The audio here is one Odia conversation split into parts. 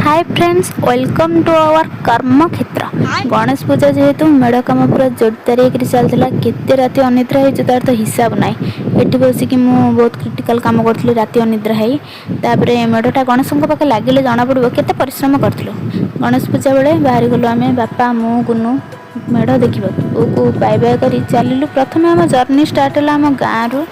Hi friends, welcome to our କର୍ମକ୍ଷେତ୍ର। Ganesh ପୂଜା ଯେହେତୁ, ମେଢ଼ କାମ ପୁରା ଜୋରଦାର ହେଇକରି ଚାଲିଥିଲା। କେତେ ରାତି ଅନିଦ୍ରା ହେଇଛି, ତାର ତ ହିସାବ ନାହିଁ। ଏଠି ବସିକି ମୁଁ ବହୁତ କ୍ରିଟିକାଲ କାମ କରୁଥିଲି ରାତି ଅନିଦ୍ରା ହେଇ। ତାପରେ ମେଢ଼ଟା ଗଣେଶଙ୍କ ପାଖେ ଲାଗିଲେ ଜଣାପଡ଼ିବ କେତେ ପରିଶ୍ରମ କରିଥିଲୁ। ଗଣେଶ ପୂଜା ବେଳେ ବାହାରିଗଲୁ ଆମେ, ବାପା, ମୁଁ, ଗୁନୁ, ମେଢ଼ ଦେଖିବାକୁ। ବୋଉକୁ ବାଏ ବାଏ କରି ଚାଲିଲୁ। ପ୍ରଥମେ ଆମ ଜର୍ଣ୍ଣି ଷ୍ଟାର୍ଟ ହେଲା ଆମ ଗାଁରୁ।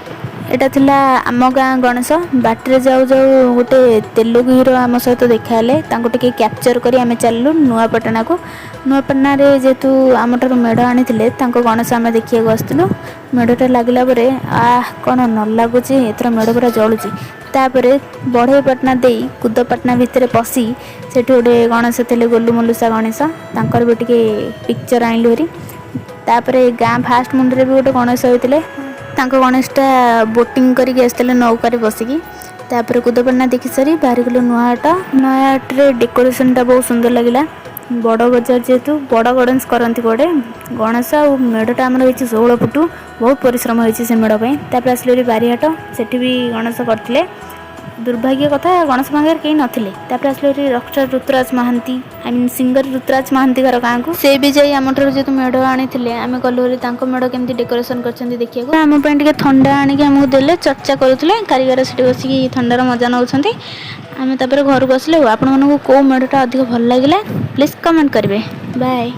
ଏଇଟା ଥିଲା ଆମ ଗାଁ ଗଣେଶ। ବାଟରେ ଯାଉ ଯାଉ ଗୋଟେ ତେଲୁଗୁ ହିରୋ ଆମ ସହିତ ଦେଖା ହେଲେ। ତାଙ୍କୁ ଟିକେ କ୍ୟାପଚର୍ କରି ଆମେ ଚାଲିଲୁ ନୂଆପାଟଣାକୁ। ନୂଆପାଟଣାରେ ଯେହେତୁ ଆମଠାରୁ ମେଢ଼ ଆଣିଥିଲେ, ତାଙ୍କ ଗଣେଶ ଆମେ ଦେଖିବାକୁ ଆସିଥିଲୁ। ମେଢ଼ଟା ଲାଗିଲା ପରେ ଆଃ, କ'ଣ ନ ଲାଗୁଛି! ଏଥର ମେଢ଼ ପୁରା ଜଳୁଛି। ତାପରେ ବଢ଼େଇପାଟଣା ଦେଇ କୁଦପାଟଣା ଭିତରେ ପଶି ସେଠି ଗୋଟେ ଗଣେଶ ଥିଲେ, ଗୋଲୁ ମୁଲୁସା ଗଣେଶ। ତାଙ୍କର ବି ଟିକେ ପିକ୍ଚର୍ ଆଣିଲୁ ହେରି। ତାପରେ ଗାଁ ଫାଷ୍ଟ ମୁଣ୍ଡରେ ବି ଗୋଟେ ଗଣେଶ ହେଇଥିଲେ। ତାଙ୍କ ଗଣେଶଟା ବୋଟିଂ କରିକି ଆସିଥିଲେ ନୌକାରେ ବସିକି। ତାପରେ କୁଦପାଟଣା ଦେଖି ସାରି ବାହାରିଗଲୁ ନୂଆହାଟ। ନୂଆହାଟରେ ଡେକୋରେସନଟା ବହୁତ ସୁନ୍ଦର ଲାଗିଲା। ବଡ଼ ବଜାର ଯେହେତୁ, ବଡ଼ ଗଣେଶ କରନ୍ତି କୁଆଡ଼େ। ଗଣେଶ ଆଉ ମେଢ଼ଟା ଆମର ହେଇଛି 16 ଫୁଟ। ବହୁତ ପରିଶ୍ରମ ହେଇଛି ସେ ମେଢ଼ ପାଇଁ। ତାପରେ ଆସିଲୁ ହେରି ବାରିହାଟ। ସେଠି ବି ଗଣେଶ କରିଥିଲେ। ଦୁର୍ଭାଗ୍ୟ କଥା, ଗଣେଶ ପାଖରେ କେହି ନଥିଲେ। ତାପରେ ଆସିଲୁ ହେରି rockstar Ruturaj Mohanty, I mean singer Ruturaj ମହାନ୍ତିଙ୍କର ଗାଁକୁ। ସେ ବି ଯାଇ ଆମଠାରୁ ଯେହେତୁ ମେଢ଼ ଆଣିଥିଲେ, ଆମେ ଗଲୁ ହେରି ତାଙ୍କ ମେଢ଼ କେମିତି ଡେକୋରେସନ୍ କରିଛନ୍ତି ଦେଖିବାକୁ। ଆମ ପାଇଁ ଟିକେ ଥଣ୍ଡା ଆଣିକି ଆମକୁ ଦେଲେ। ଚର୍ଚ୍ଚା କରୁଥିଲେ କାରିଗର, ସେଠି ବସିକି ଥଣ୍ଡାର ମଜା ନେଉଛନ୍ତି। ଆମେ ତାପରେ ଘରକୁ ଆସିଲେ। ଆଉ ଆପଣମାନଙ୍କୁ କେଉଁ ମେଢ଼ଟା ଅଧିକ ଭଲ ଲାଗିଲା, ପ୍ଲିଜ୍ କମେଣ୍ଟ କରିବେ। ବାଏ।